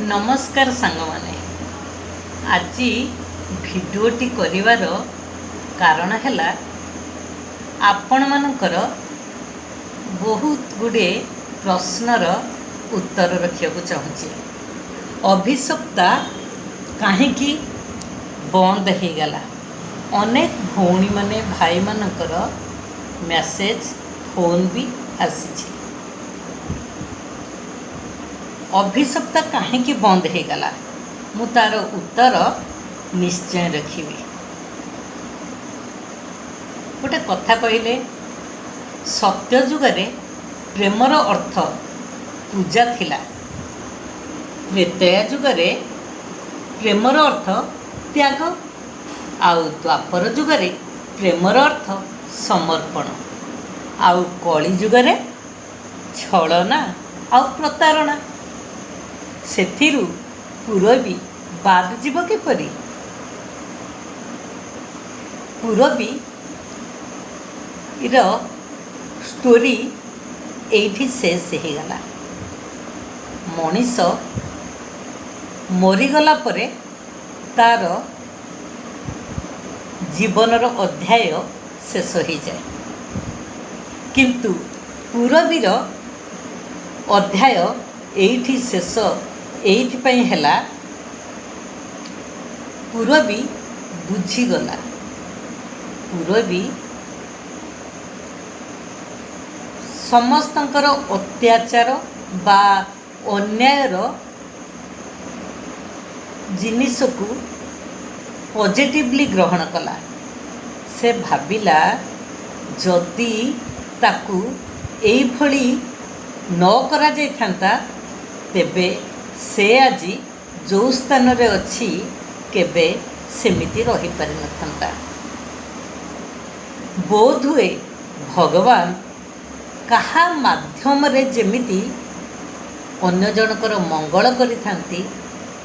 ନମସ୍କାର ସାଙ୍ଗମାନେ, ଆଜି ଭିଡ଼ିଓଟି କରିବାର କାରଣ ହେଲା ଆପଣମାନଙ୍କର ବହୁତ ଗୁଡ଼ିଏ ପ୍ରଶ୍ନର ଉତ୍ତର ରଖିବାକୁ ଚାହୁଁଛି। ଅଭିଶପ୍ତା କାହିଁକି ବନ୍ଦ ହେଇଗଲା? ଅନେକ ଭଉଣୀମାନେ, ଭାଇମାନଙ୍କର ମେସେଜ, ଫୋନ୍ ବି ଆସିଛି। ଅଭିଶପ୍ତା କାହିଁକି ବନ୍ଦ ହେଇଗଲା, ମୁଁ ତାର ଉତ୍ତର ନିଶ୍ଚୟ ରଖିବି। ଗୋଟେ କଥା କହିଲେ, ସତ୍ୟ ଯୁଗରେ ପ୍ରେମର ଅର୍ଥ ପୂଜା ଥିଲା, ତ୍ରେତୟା ଯୁଗରେ ପ୍ରେମର ଅର୍ଥ ତ୍ୟାଗ, ଆଉ ଦ୍ୱାପର ଯୁଗରେ ପ୍ରେମର ଅର୍ଥ ସମର୍ପଣ, ଆଉ କଳି ଯୁଗରେ ଛଳନା ଆଉ ପ୍ରତାରଣା। ସେଥିରୁ ପୂରବୀ ବାଦ ଯିବ କିପରି? ପୂରବୀର ଷ୍ଟୋରି ଏଇଠି ଶେଷ ହେଇଗଲା। ମଣିଷ ମରିଗଲା ପରେ ତାର ଜୀବନର ଅଧ୍ୟାୟ ଶେଷ ହେଇଯାଏ, କିନ୍ତୁ ପୂରବୀର ଅଧ୍ୟାୟ ଏଇଠି ଶେଷ ଏଇଥିପାଇଁ ହେଲା, ପୂରବୀ ବୁଝିଗଲା। ପୂରବୀ ସମସ୍ତଙ୍କର ଅତ୍ୟାଚାର ବା ଅନ୍ୟାୟର ଜିନିଷକୁ ପଜିଟିଭଲି ଗ୍ରହଣ କଲା। ସେ ଭାବିଲା, ଯଦି ତାକୁ ଏଇଭଳି ନ କରାଯାଇଥାନ୍ତା, ତେବେ ସେ ଆଜି ଯେଉଁ ସ୍ଥାନରେ ଅଛି କେବେ ସେମିତି ରହିପାରିନଥାନ୍ତା। ବୋଧହୁଏ ଭଗବାନ କାହା ମାଧ୍ୟମରେ ଯେମିତି ଅନ୍ୟ ଜଣଙ୍କର ମଙ୍ଗଳ କରିଥାନ୍ତି,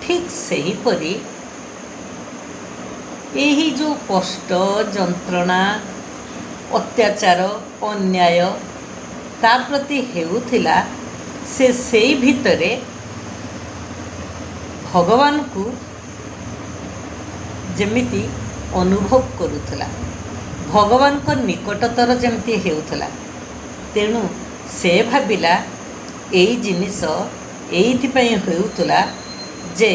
ଠିକ୍ ସେହିପରି ଏହି ଯେଉଁ କଷ୍ଟ, ଯନ୍ତ୍ରଣା, ଅତ୍ୟାଚାର, ଅନ୍ୟାୟ ତା ପ୍ରତି ହେଉଥିଲା, ସେ ସେଇ ଭିତରେ ଭଗବାନଙ୍କୁ ଯେମିତି ଅନୁଭବ କରୁଥିଲା, ଭଗବାନଙ୍କ ନିକଟତର ଯେମିତି ହେଉଥିଲା। ତେଣୁ ସେ ଭାବିଲା, ଏଇ ଜିନିଷ ଏଇଥିପାଇଁ ହେଉଥିଲା ଯେ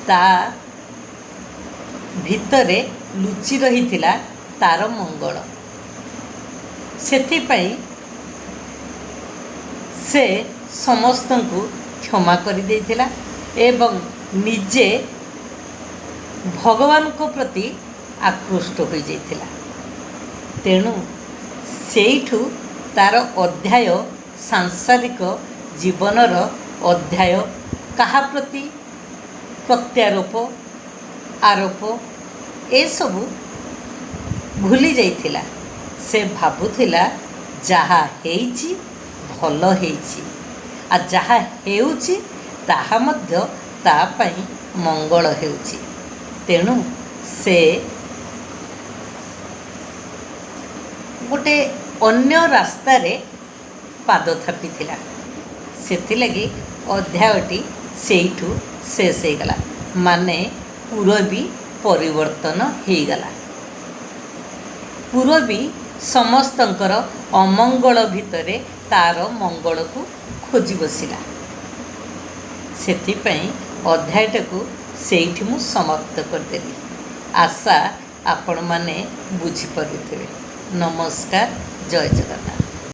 ତା ଭିତରେ ଲୁଚି ରହିଥିଲା ତାର ମଙ୍ଗଳ। ସେଥିପାଇଁ ସେ ସମସ୍ତଙ୍କୁ କ୍ଷମା କରିଦେଇଥିଲା ଏବଂ ନିଜେ ଭଗବାନଙ୍କ ପ୍ରତି ଆକୃଷ୍ଟ ହୋଇଯାଇଥିଲା। ତେଣୁ ସେଇଠୁ ତାର ଅଧ୍ୟାୟ, ସାଂସାରିକ ଜୀବନର ଅଧ୍ୟାୟ, କାହା ପ୍ରତି ପ୍ରତ୍ୟାରୋପ, ଆରୋପ ଏସବୁ ଭୁଲି ଯାଇଥିଲା। ସେ ଭାବୁଥିଲା, ଯାହା ହେଇଛି ଭଲ ହେଇଛି, ଆଉ ଯାହା ହେଉଛି ତାହା ମଧ୍ୟ ତା ପାଇଁ ମଙ୍ଗଳ ହେଉଛି। ତେଣୁ ସେ ଗୋଟେ ଅନ୍ୟ ରାସ୍ତାରେ ପାଦ ଥାପିଥିଲା। ସେଥିଲାଗି ଅଧ୍ୟାୟଟି ସେଇଠୁ ଶେଷ ହେଇଗଲା, ମାନେ ପୂରବୀ ପରିବର୍ତ୍ତନ ହେଇଗଲା। ପୂରବୀ ସମସ୍ତଙ୍କର ଅମଙ୍ଗଳ ଭିତରେ ତାର ମଙ୍ଗଳକୁ ଖୋଜି ବସିଲା। ସେଥିପାଇଁ ଅଧ୍ୟାୟଟାକୁ ସେଇଠି ମୁଁ ସମାପ୍ତ କରିଦେଲି। ଆଶା ଆପଣମାନେ ବୁଝିପାରୁଥିବେ। ନମସ୍କାର, ଜୟ ଜଗନ୍ନାଥ।